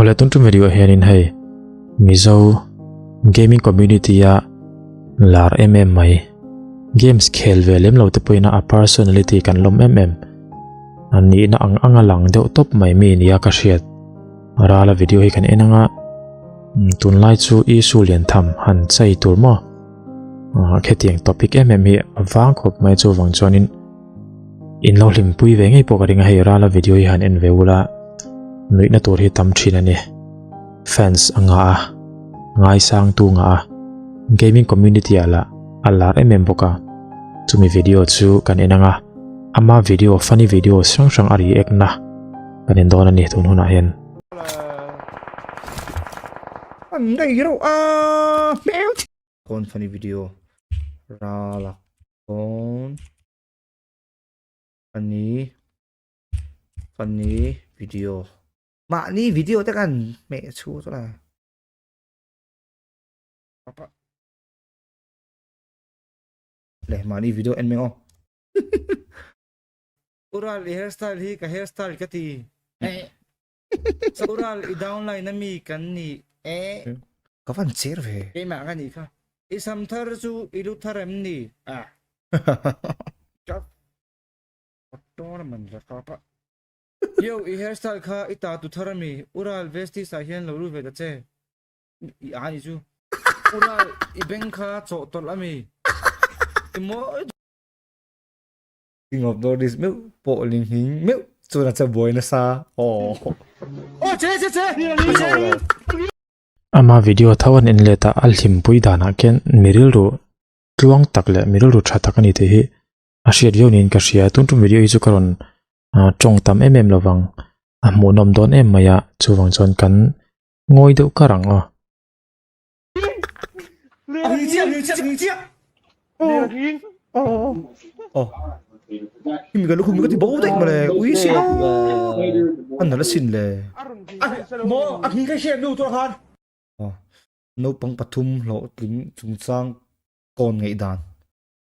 Awle tun tum video ah hianin hei Mizo gaming community a lar em em mai games khel ve lem lo te pawhin a personality kan lawm em em a nihna ang anga lang deuh tawp mai mi nia ka hriat rala video hi kan en anga tunlai chu issue lian tham han chei tur maw khetiang topic em em hi a vang khawp mai chuvang chuanin In lo hlimpui ve ngei pawh ka ring a, hei rala video hi han en ve ula nuihna tur hi tam thin a ni. Fans a ngah a, ngaisang tu ngah a, gaming community ah lah a lar em em bawk a. Chumi video chu kan en ang a, ama video funny video hrang hrang a react na kan en dawn a ni tun hunah hian. An nei reuh a hmel. Kawn funny video rala kawn. Funny funny video mahni video te kan hmeh chhu chu la le mahni video en meng aw Ural i hairstyle hi ka hairstyle ka ti Ural i downline ami kan ni e ka van cher ve keimah ka nih kha i sam thar chu i lu thar em ni a Yo, i hairstyle kha i ta tu thar ami? Ural vestis ah hian lo lut ve ta che. I a ni chu. Ural, i beng kha chawh tawlh ami? I mawi. King of Nordics meuh pawh ling hing meuh chuan a che buai nasa. Aww. Aw che che che. Ama video tho an en let a, a hlimpui danah khian mi rilru tluang tak leh mi rilru tha tak a ni tih hi a hriat viau niin ka hria tun tum video hi chu ka rawn tawng tam em em lovang a hmuhnawm dawn em mai a chuvang chuan kan ngawi deuh kar ang aw. Naupang pathum hlawhtling chungchang kawn ngaihdan.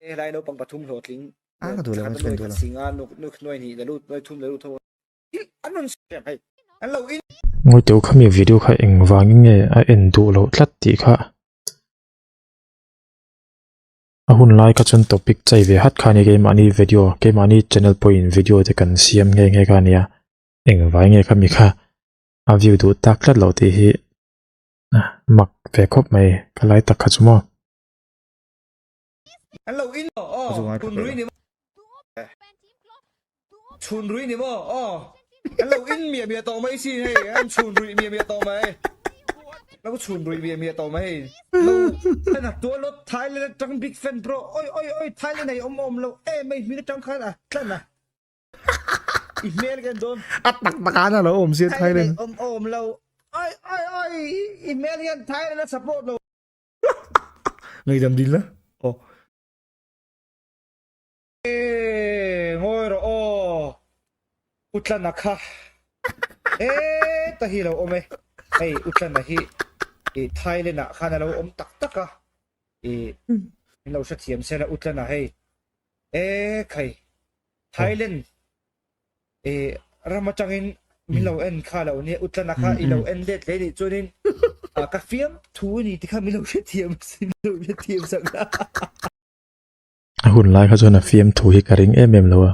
Helai naupang pathum hlawhtling A ka duh lo, ka duh lo. Singa nuk nuk nuai hnih la lut nuai thum la lut ho an rawn siam hei an lo in. Ngawi teuh kha mi video kha engvangin nge a en duh loh tlat tih kha a hun lai kha chuan topic chei ve hat kha a ni keimahni video keimahni channel pawhin video te kan siam nghe nghe kha a nia engvai nge kha mi kha a view duh tak tlat loh tih hi mak ve khawp mai ka lai tak kha chu maw. An lo in aw chhun rui ni maw chhun rui ni maw aw an lo in miah miah tawh mai sin hei an chhun rui miah miah tawh mai lo chhun rui miah miah tawh mai hei lo an a tual lot Thailand atang big fan bro oi oi oi Thailand hei awm awm lo em mai hming atang khan a tlan a i hmel kan dawn a tak tak an a lo awm sia Thailand awm awm lo oi oi oi i hmel hian Thailand a support lo Ngaihdam dil la. Aw. E ngawi rawh aw. Utlana kha. E ta hi lo awm e. Hei Utlana hi i Thailand ah khan a lo awm tak tak a. I min lo hrethiam se la Utlana hei. E khai Thailand e ram atangin min lo en kha lo nia utlana kha i lo en let hle nih chuanin ka fiam thu a ni ti kha min lo hrethiam sin lo hrethiam sak la. A hun lai kha chuan a fiam thu hi ka ring em em lo a,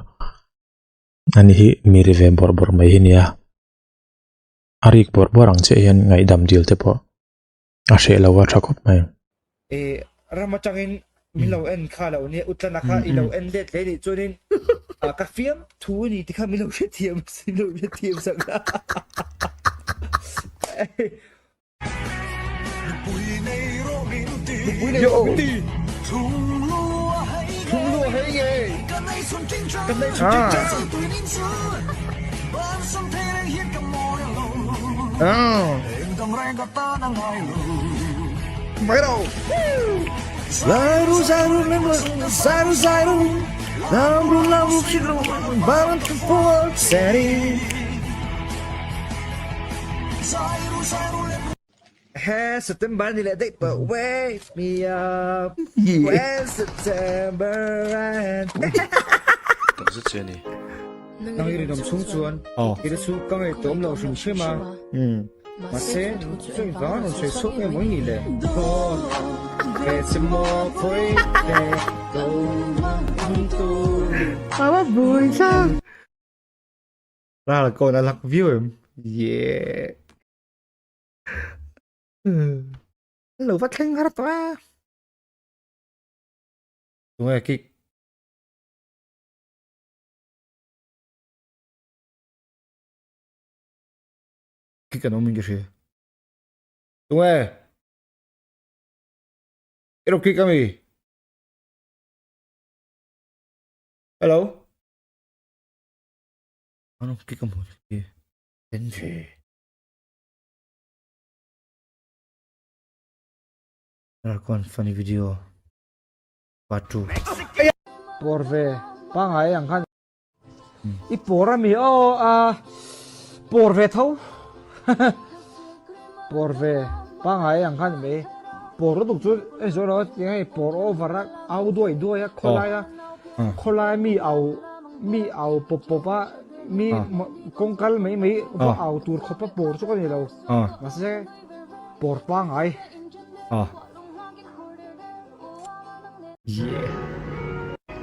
ani hi mi ri ve bawrh bawrh mai hi nia, a rik bawrh bawrh ang chiah hian ngaihdam dil te pawh a hreh lo a tha khawp mai. E ram atangin min lo en kha lo nia utlana kha i lo en let hle nih chuanin ka fiam thu a ni ti kha min lo hrethiam sin lo hrethiam sak la. Nupui nei rawh min ti. Thunglua hei nge. Kan nei chhun ching Mai đâu. Zairu zairu zairu zairu lamru lamru shiru baran tu seri. He September ni leh daih pawh wake me up when September ends. Tak zet che a ni. Nang i rinawm chhung chuan i te chu ka ngaihtuah awm lo hrim hrim a. Mahse, chu chu engvang a rawn sawi chhuak nge mawi nih le? Dawn ve che maw phawi ve lo ang tur. Ava bui thlak. Ral kawn a lak viau em? Yeah. Lo va thleng har tawh a. Tunge kick? Khi kan awm in ka hria. Tunge? I rawn click ami? Hello? An rawn click a maw ni? En ve. Ralkawn funny video part 2. Pawr ve pangai ang khan I pawr ami aw a pawr ve tho pawr ve pangai ang khan mai pawr lutuk chu en zawh lo ti hei pawr over a au duai duai a khawlai a khawlai mi au mi au pawp pawp a mi kawng kal mai mai va au tur khawp a pawr chu ka ni lo mahse pawr pangai.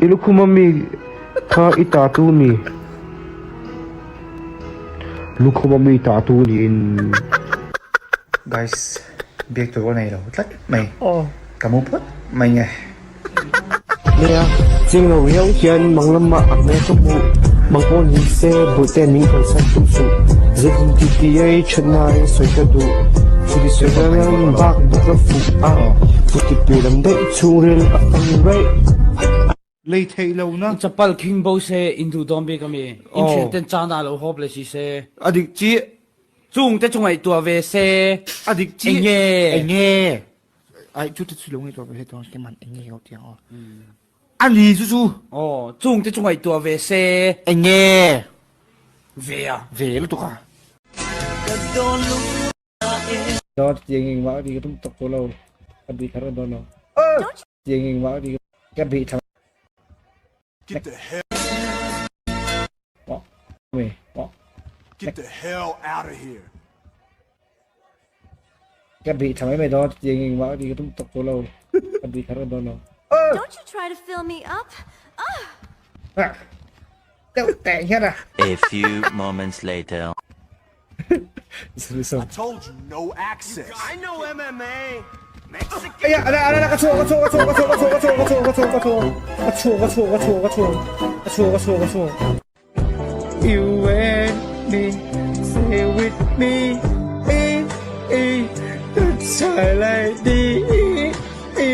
I lukhum a mi kha i ta tu ni? Lukhum a mi ta tu niin. Guys, biak tur ka nei lo tlat mai. Ka mu phawt mai nge. Nia, ching lo riau hian mang lamah a hmel ka hmuh. Mang pawh ni se bawihte min kalsan duh suh. Zirhum titi ei thatna in sawi ka duh. Chuti sawi ram bak bawk a fuh a, fuh ti pui lam daih chhungril a fang raih. Lei theih lo na. Chapal khing bo se in duh dawn bik ami. In thian ten chan ah lo hawp le si se. A dik chi. Chung te chu ngaihtuah ve se. A dik chi. Enge. Enge. Ai chu te chu lo ngaihtuah ve se chuan keman enge lo tiang aw. A ni chu chu. Aw, chung te chu ngaihtuah ve se. Enge? Ve a. Ve lutuk a. Dawn tiang engmah ri ka tum tak tawh lo. Ka bih thar dawn lo. Tiang engmah ri ka bih thar. Get the hell. Pawh. Me. Pawh. Get the hell out of here. Ka bih tha mai mai dawn tiang engmah ri ka tum tak tawh lo. Ka bih thar dawn lo. Don't you try to fill me up. Ah. Deuh teh hian a. A few moments later. Sorry, sorry. I told you no access. I know MMA. Aya, ala, ala, ka chhuak, ka chhuak, ka chhuak, ka chhuak, ka chhuak, ka chhuak, ka chhuak, ka chhuak, ka chhuak, ka chhuak, ka chhuak, ka chhuak, ka chhuak, ka chhuak, ka chhuak. You and me, stay with me, e, e, chai lai đi, e, e.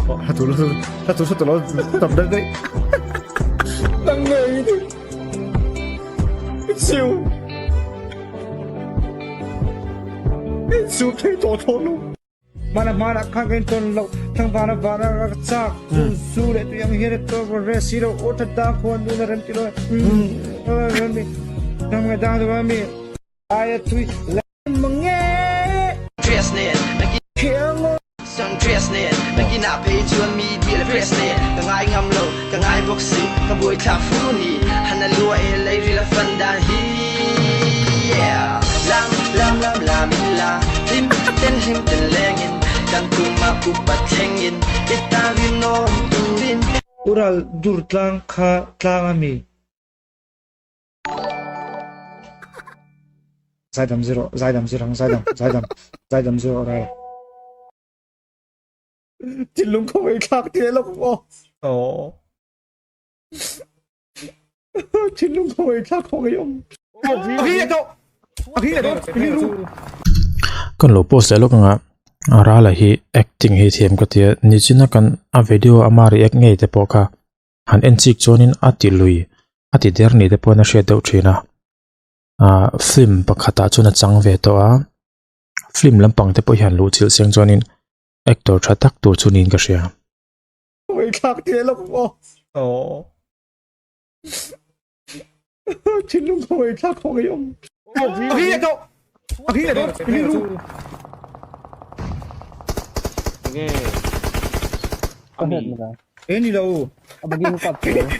Hla tu, hla tu, hla tu, tập đất đấy. Đang ngây đi. Chiu. Chiu thấy tỏ thôn luôn. Mana mana khan kan ton lo thang vana vana ra chak chu zu le tu yang hian to re si lo o tha da khuan nu na rem ti lo rem mi nam nga dang du mi ai tui le mange Dress nen khiang Sundress nen nakinah phei chuan mi bia le press nen ka ngai ngam lo ka ngai bawk si ka buai thlak fu ni han a lua e leiril a fan dan hi yeah lam lam lam lam in la hlim ten hlim ten leng in kan kuma upa thleng in i ta rinawm turin. Ural dur tlang kha tlang a mi. Zaidam zero zaidam zirang zaidam zaidam zaidam zero ral. Thinlung khaw ei thlak ti lo aw. Aw. Thinlung khaw ei thlak khaw ei om. Kan lo post leh lawk anga a rala hi acting hi thiam ka tia nichina kan a video ama react ngei te pawh kha han en chik chuanin a ti lui a ti der ni te pawhin a hriat deuh thin a ah film pakhatah chuan a chang ve tawh a film lampang te pawh hian luh chilh chiang chuanin actor tha tak tur chu niin ka hria. Ngaihthlak teh lawk aw. Aw. Thinlung khaw ngaihthlak khaw ngei awm. A hi to. A hi to. Hi ru. Nge. Ami. E ni lo.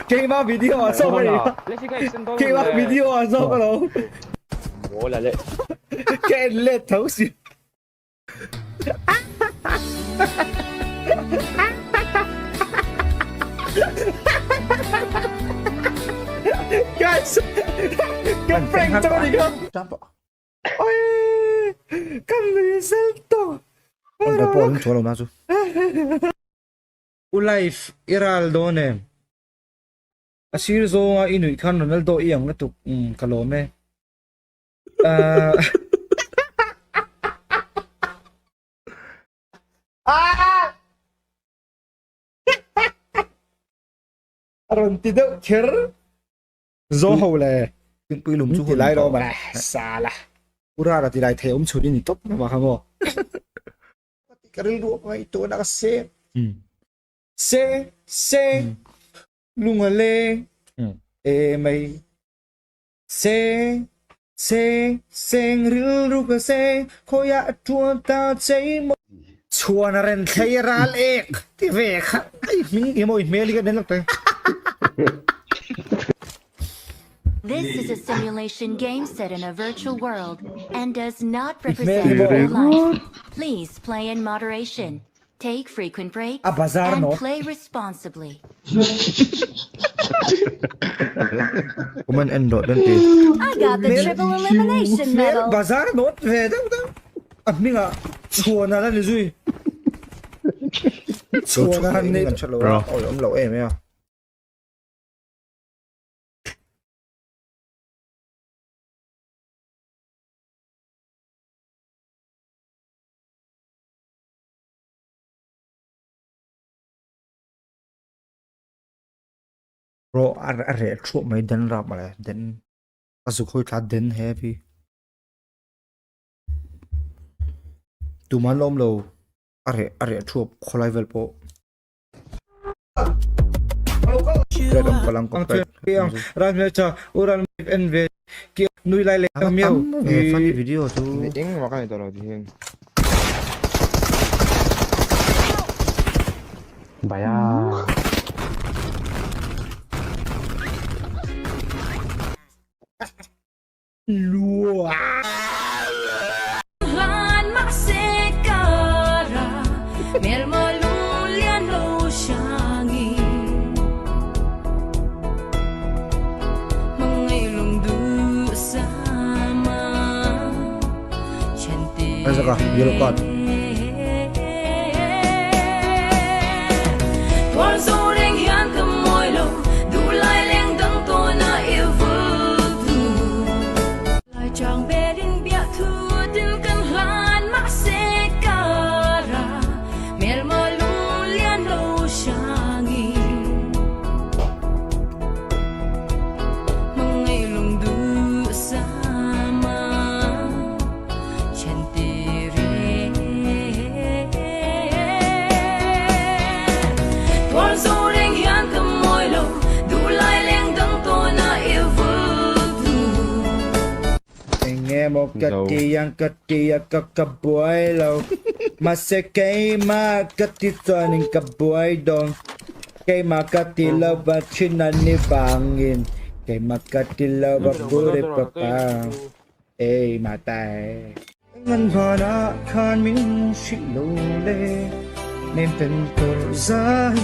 Keima video a so ka ni. Keima video a so ka lo. Mawla le. Ka en let tho si. Guys, ka prank chang ani kha. Oi, ka nui zel tawh. An kal pawh an chhuah lo na chu. U life i ral dawn em? A sir zawnga i nuih khan Ronaldo i ang lutuk umm ka lawm e. A rawn ti deuh kher. Zo ho le. Pui lum chu ti lai ro ma sala. Ura ti lai thei om chhun ni top ma kha mo. Ka rilru ngai to na ka se. Se se lunga le e mai Se se seng rilru ka seng khawiah tuan ta chei maw. Chhuan a ren thlei ral ek ti ve kha ai hming i mawi hmel hi ka den lak te. This is a simulation game set in a virtual world and does not Hmel represent hi maw. real life. Please play in moderation. Take frequent breaks A bazar and no. play responsibly. Comment en rawh den ti. I got the triple elimination Hmel medal. bazar nawt ve deuh deuh. A hmingah chhuan a la ni zui. Chhuan a han nei. Kan hre lo a, awi awm lo em em a. Rawh a a reh thuah mai den rap mawle den a zuk hawi thla den heavy tumah an la awm lo a reh a reh thuap khawlai vel pawh red ang palang kawp red funny video chu Engmah ka nei tawh lo ti hian. Baya. Isaac a yellow card. Eng emaw ka ti ang ka ti a ka ka buai lo Mahse keimah ka ti chuanin ka buai dawn Keimah ka ti lo va thin a ni vangin Keimah ka ti lo va buri papa Ei matai. Ngan vanah khan min hrilh lo le Nem ten tur zai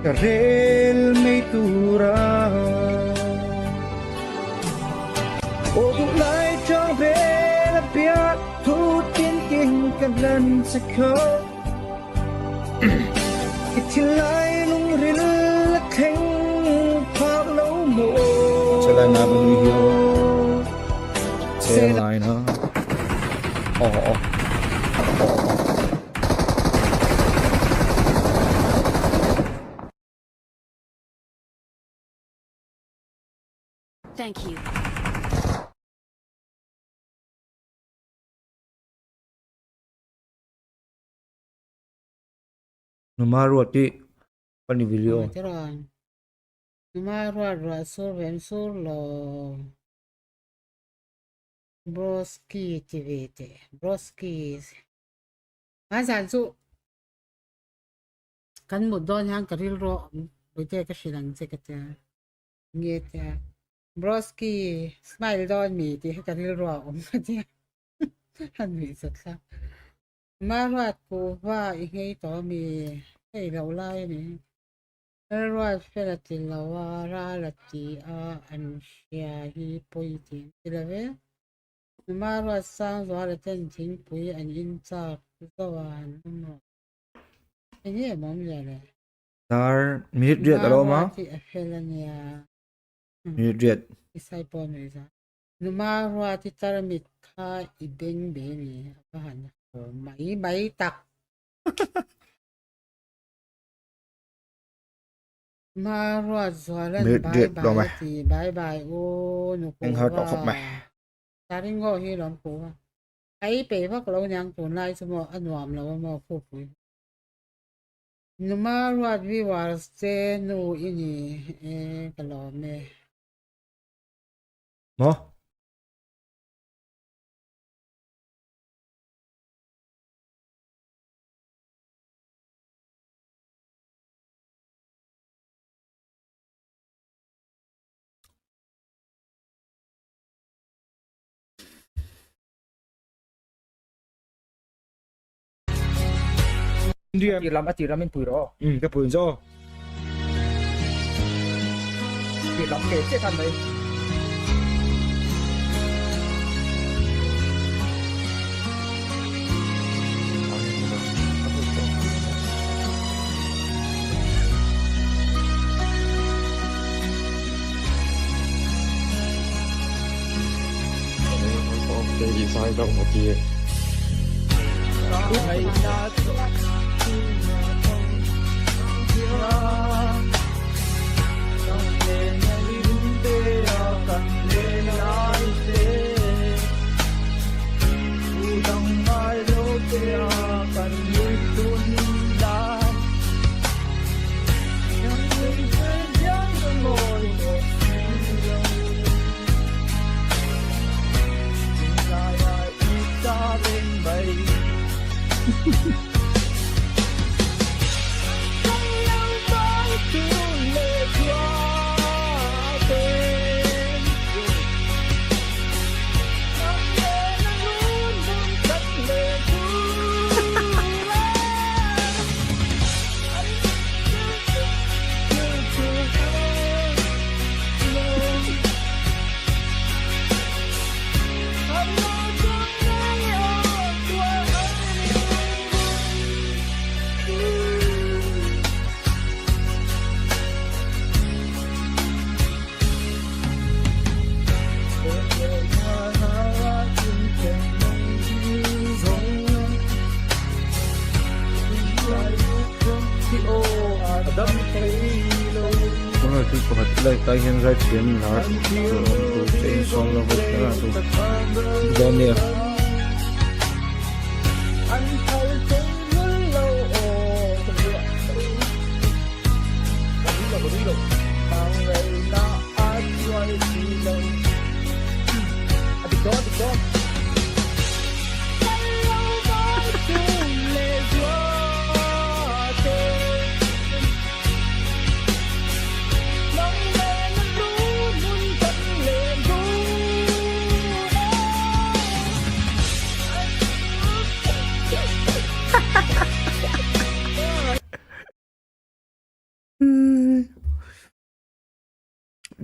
ka rel mai tura Aw duh lai chang vel a biak thu tin tin ka hlan che kho I thil lai lungril a thleng phak lo maw Chelai na ba nui hiau a. Chelai na. Aw aw. Thank you. Numa ruat hi funny video. Numa ruat ruah sur vem sur lo. Broski ti ve te. Broski. Ngai zan chu kan mut dawn hian ka rilru awm Puite ka hrilh ang che ka tia. Nge tia. Broski smile dawn mi tih hi ka rilru ah awm ka tia han nuih zat thlak. Maruat kuhva i nghei tawh mi hei loh lai a ni. Lalruat fel a ti lo a, ral a ti a, an hria hi pawi tih an ti lo e. Maruat Sangzuala ten thingpui an in chak zo a an awm rawh. Enge maw awmzia le? Dar minute riat a lo awm a. Maruat hi a fel a nia. Minute riat. I sai pawh nuih za. Numa ruat i tarmit kha i beng be ni a va han haw mai mai tak. Ma ruat zualan bye bye a ti bye bye u nukuva. Taringo hi lawm kuva. Ai peih vak lo niang tunlai chu maw a nuam lo a maw khupui. Numa ruat viewers te nu i ni e ka lawm e. Maw? A tir lam a tir lam in pui rawh aw. Um ka pui zo. Tir lam ve chiah khan mai.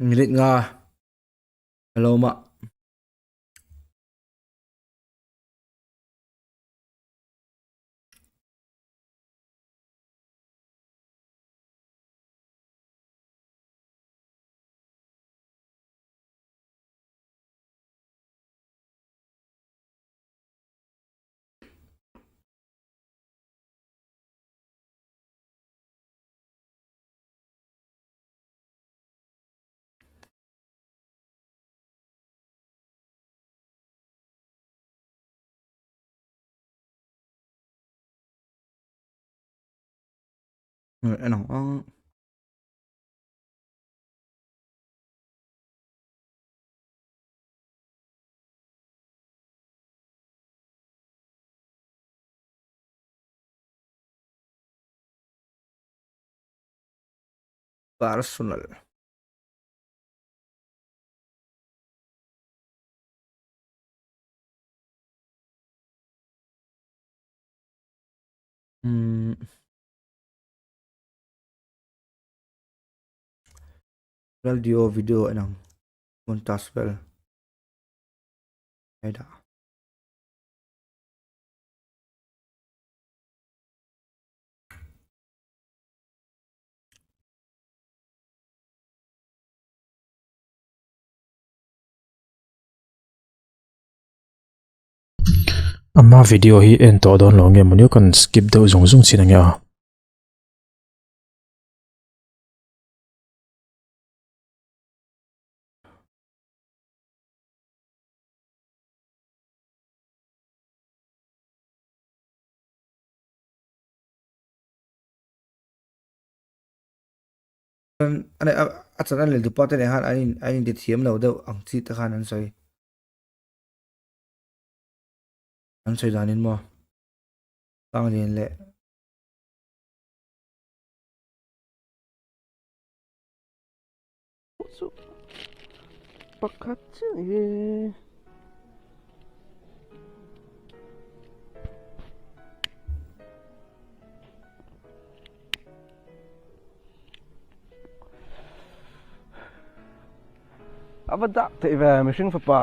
Minute nga a lo awm a. En ang ang. Personal. Umm. Radio video en ang montage vel hei dah. Ama video hi en tawh dawn lo nge mawni aw kan skip deuh zung zung chin ange a. A chan an leh dupa te nen khan an in an inti thiam lo deuh ang chi te khan an sawi. An sawi danin maw Sanglian leh. Chu pakhat chiah hi. A va dak theih ve mihring fapa.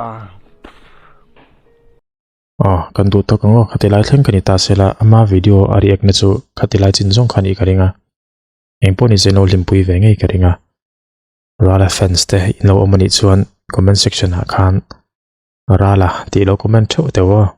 Aw, kan duh tawk ang aw, khati lai thleng ka ni ta se la, ama video a react na chu khati lai chin zawng kha nih ka ring a, eng pawh ni se lo hlimpui ve ngei ka ring a, Rala fans te in lo awm anih chuan comment section ah khan Rala tih lo comment theuh teuh aw.